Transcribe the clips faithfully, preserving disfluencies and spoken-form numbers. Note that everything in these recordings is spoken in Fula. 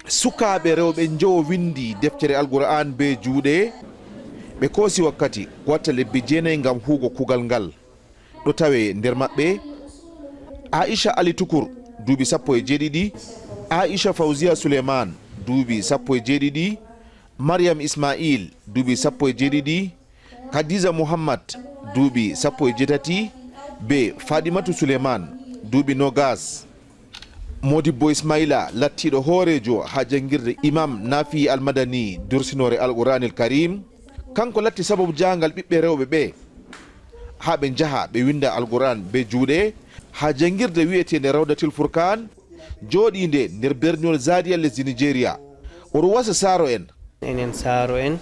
Sukaaɓe rewɓe njowo winndi deftere Alqur'aan bee juuɗe. Ɓe koosi wakkati ko watta lebbi jeenay ngam huugo kuugal ngal. Ɗo tawee nder maɓɓe Aisha Ali Tukur, duuɓi sappo e jeeɗiɗi, Aisha Fawziya Suleiman, duuɓi sappo e jeeɗiɗi, Mariam Ismail, duuɓi sappo e jeeɗiɗi, Khadija Muhammad, duuɓi sappo e jeetati, bee Fadimatu Suleiman, duuɓi noogas. Modibbo Ismaila, lattiiɗo hooreejo haa janngirde Imam Nafi Almadani dursinoore Alqur'aanil Karim, kanko latti sababu jahangal ɓiɓɓe rewɓe ɓe haa ɓe njaha ɓe winnda Alqur'aan bee juuɗe haa janngirde wi'eteende Rawdatil Furqaan, jooɗiinde nder berniwol Zaria, lesdi Nigeria. Oɗo wasa saaro en. Enen saaro en,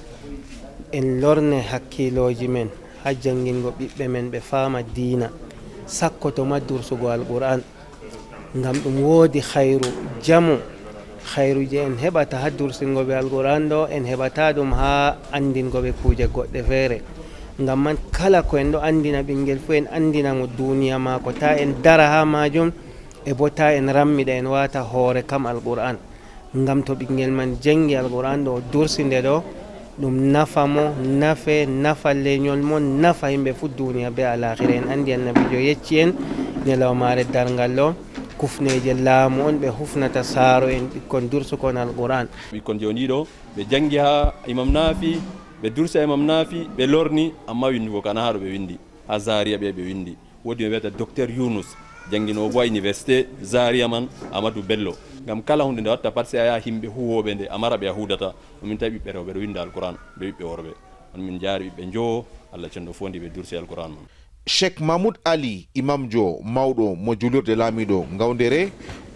en lorne hakkiilooji men haa janngingo ɓiɓɓe men ɓe faama diina, sakkoto ma dursugo Alqur'aan. Ngam ɗum woodi khayru, jamu, khayru je en heɓata haa dursingo ɓe Alqur'aan ɗo, en heɓata ɗum haa anndingo ɓe kuuje goɗɗe feere. Ngam man, kala ko en ɗo anndina ɓinngel fuu, en anndina mo duuniya maako, taa en dara haa maajum, e bo taa en rammiɗa, en waata hoore kam Alqur'aan. Ngam to ɓinngel man janngi Alqur'aan ɗo, o dursi nde ɗo, ɗum nafa mo, nafe, nafa lenyol mo, nafa yimɓe fuu duuniya bee alakhira. En anndi Annabiijo yecci en, nelawmaare darngal ɗo, kufneeje laamu on ɓe hufnata saaro en ɓikkon dursukon Alqur'aan. Ɓikkon jooni ɗo, ɓe janngi haa Imam Nafi, ɓe dursi haa Imam Nafi, ɓe lorni, ammaa winndugo ka na haa ɗo ɓe winndi, haa Zaria ɓe, ɓe winndi. Woodi mo wi'ata Docteur Yunus, jannginoowo bo haa Université Zaria man, Ahmadu Bello. Ngam kala huunde nde a watta pat, sey a yaha yimɓe huuwooɓe nde, a mara ɓe a huudata. On min tawi ɓiɓɓe rewɓe ɗo winnda Alqur'aan, be ɓiɓɓe worɓe. On min njaari ɓiɓɓe njowo, Allah cenɗo foondi ɓe dursi Alqur'aan man. Sheikh Mahmoud Ali, imamjo mawɗo mo juulirde laamiiɗo Ngawndere,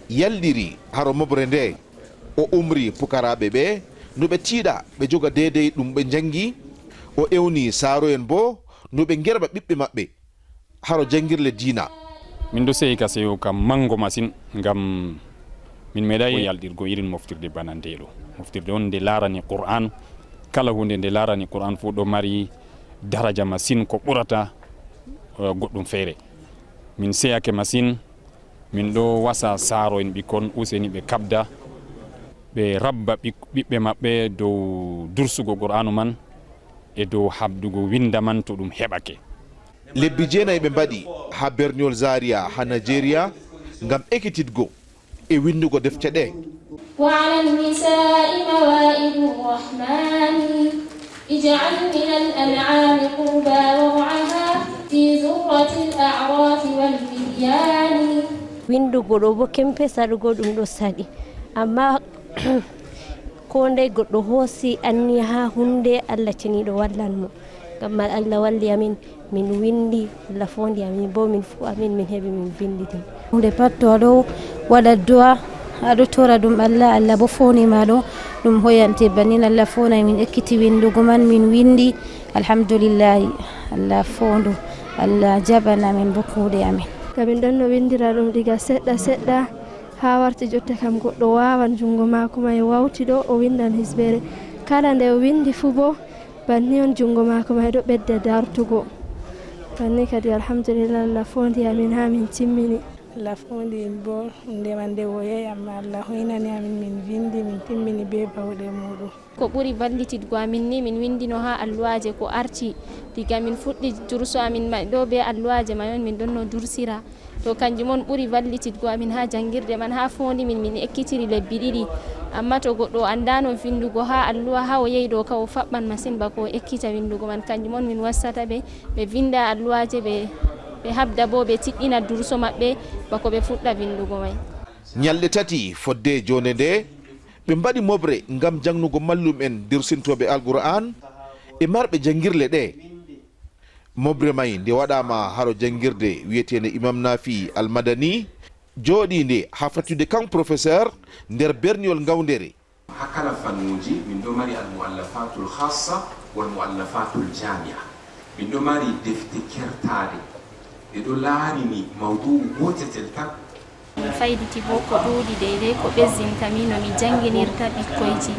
yalɗiri haro moɓre nde. O umri pukaraaɓe ɓe no ɓe tiiɗa, ɓe joga deydey ɗum ɓe njanngi. O ewni saaro en boo no ɓe ngerɓa ɓiɓɓe maɓɓe haro janngirle diina. Min ɗo seyi ka seyo ka manngo masin, ngam min meeɗaay yalɗirgo irin moftirde bana nde ɗo. Moftirde on nde laarani Qur'aanu. Kala huunde nde laarani Qur'aanu fuu ɗo mari daraja masin ko ɓurata, eh, goɗɗum feere. Min seyake masin. Min ɗo wasa saaro en ɓikkon, useni ɓe kaɓda, ɓe rabba ɓik-, ɓiɓɓe maɓɓe dow dursugo Qur'aanu man e dow haɓdugo winnda man to ɗum heɓake. Lebbi jeenay ɓe mbaɗi haa berniwol Zaria haa Nigeria ngam ekkititgo e winndugo defte ɗe. وعلى النساء موائد الرحمن. اجعل من الأنعام قربى وارعها في زمرة الأعراف والولدان. Winndugo ɗo bo kempe saɗugo ɗum ɗo saɗi. Amma ko ndey goɗɗo hoosi anniya haa huunde, Allah ceniiɗo wallan mo. Ngam man Allah walli amin, min winndi, Allah foondi amin bo, min fuu amin, min heɓi min winndi ɗum. Huunde pat to aɗo waɗa du'a, aɗo tora ɗum Allah, Allah bo foondi ma ɗo, ɗum hoyante bannin. Allah foonday min ekkiti winndugo man, min winndi. Alhamdulillahi, Allah foondu, Allah jaɓan amin bo kuuɗe amin. Ngam min ɗon no winndira ɗum diga seɗɗa seɗɗa haa warti jotta kam goɗɗo waawan junngo maako may wawti ɗo o winndan hisbeere. Kala nde o winndi fuu bo, banni on junngo maako may ɗo ɓedda dartugo. Banni kadi, alhamdulillah, Allah foondi amin haa min timmini. Allah foondi en boo, huunde man nde woyay, ammaa Allah hoynani amin, min vinndi, min timmini bee baawɗe muuɗum. Ko ɓuri vallititgo amin ni, min winndino haa alluwaaje ko arti. Diga min fuɗɗi durso amin may ɗo bee alluwaaje may on min ɗonno dursira. To kanjum on ɓuri vallititgo amin haa janngirde man, haa foondi min, min ekkitiri lebbi ɗiɗi. Ammaa to goɗɗo o anndaano vinndugo haa alluwa, haa o yehi ɗo ka o faɓɓan masin bako o ekkita winndugo man. Kanjum on min wassata ɓe, ɓe vinnda alluwaaje, ɓe, ɓe haɓda boo, ɓe tiɗɗina durso maɓɓe bako ɓe fuɗɗa vinndugo may. Nyalɗe tati fodde joonde nde, ɓe mbaɗi moɓre ngam jangnugo mallum'en dursintooɓe Alqur'aan e marɓe janngirle ɗe. Moɓre may nde waɗaama haro janngirde wi'eteende Imam Nafi Almadani, jooɗiinde haa fattude Kan Professeur nder berniwol Ngawndere. Haa kala fannuuji, min ɗo mari al-mu'allafatul khassa wal mu'allafatul jami'a. Min ɗo mari defte kertaaɗe, ɗe ɗo laarini mawdu'u gootetel tan. Mi fayditi boo ko ɗuuɗi, deydey ko ɓesdinta mi no mi jannginirta ɓikkoyji.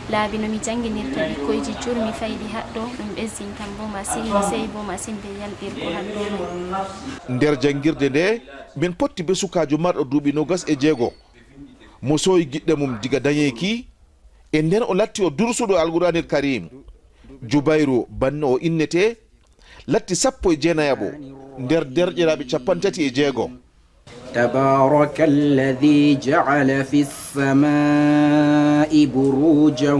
Laabi no mi jannginirta ɓikkoyji jur mi faydi haɗɗo, ɗum ɓesdintam boo masin, mi seyi boo masin bee yalɗirgo haɗɗo may. Nder janngirde nde, min potti bee sukaajo marɗo duuɓi noogas e jeego. Mo sooyi giɗɗo mum diga dañeeki, e nden o latti o dursuɗo Alqur'aanil Kariim. Jubayru, banno o innetee, latti sappo e jeenayaɓo nder derɗiraaɓe cappanɗe tati e jeego. تبارك الذي جعل في السماء بروجا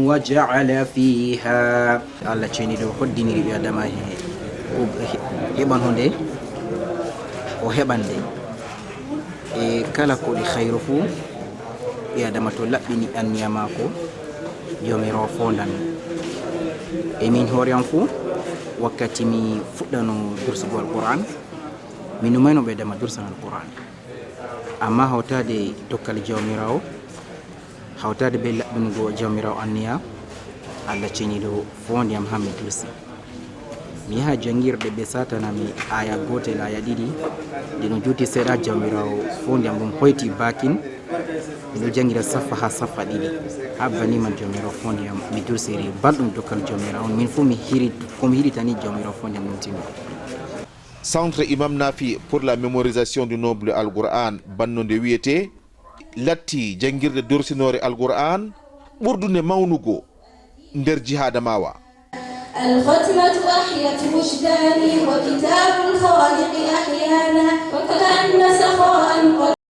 وجعل فيها. Allah ceniɗo hoddiniri ɓi adama he heɓan hunde o heɓande e kala ko ɗi hayru fuu. Ɓi adama to laɓɓini anniya maako, jawmirawo fondan. E min hoore am fuu, wakkati mi fuɗɗano dursugol Qur'an, mi numayno ɓe dama dursan Alqur'an. Amma hawtaade dokkal Jawmiraawo, hawtaade be laɓɓinugo Jawmiraawo anniya, Allah ceniɗo foondiyam haa mi dursi. Mi yaha janngirɗe, ɓe saatana mi aaya gootel, aaya ɗiɗi. Nde ɗum juuti seeɗa, Jawmiraawo foondiyam ɗum hoyti baakin. Miɗo janngira saffa haa saffa ɗiɗi. Haa bani man Jawmiraawo foondiyam, mi dursiri balɗum dokkal Jawmiraawo on. Min fuu mi hiri, ko mi hirita ni Jawmiraawo foondiyam ɗum timmi. Centre Imam Nafi pour la mémorisation du noble Alqur'an, banno nde wiyetee, latti janngirde dorsinoore Alqur'an ɓurdunde mawnugo nder jihaada maawa. الختمة أحيت وجداني وكتاب الخالق أحيانا وكأن سخاء قد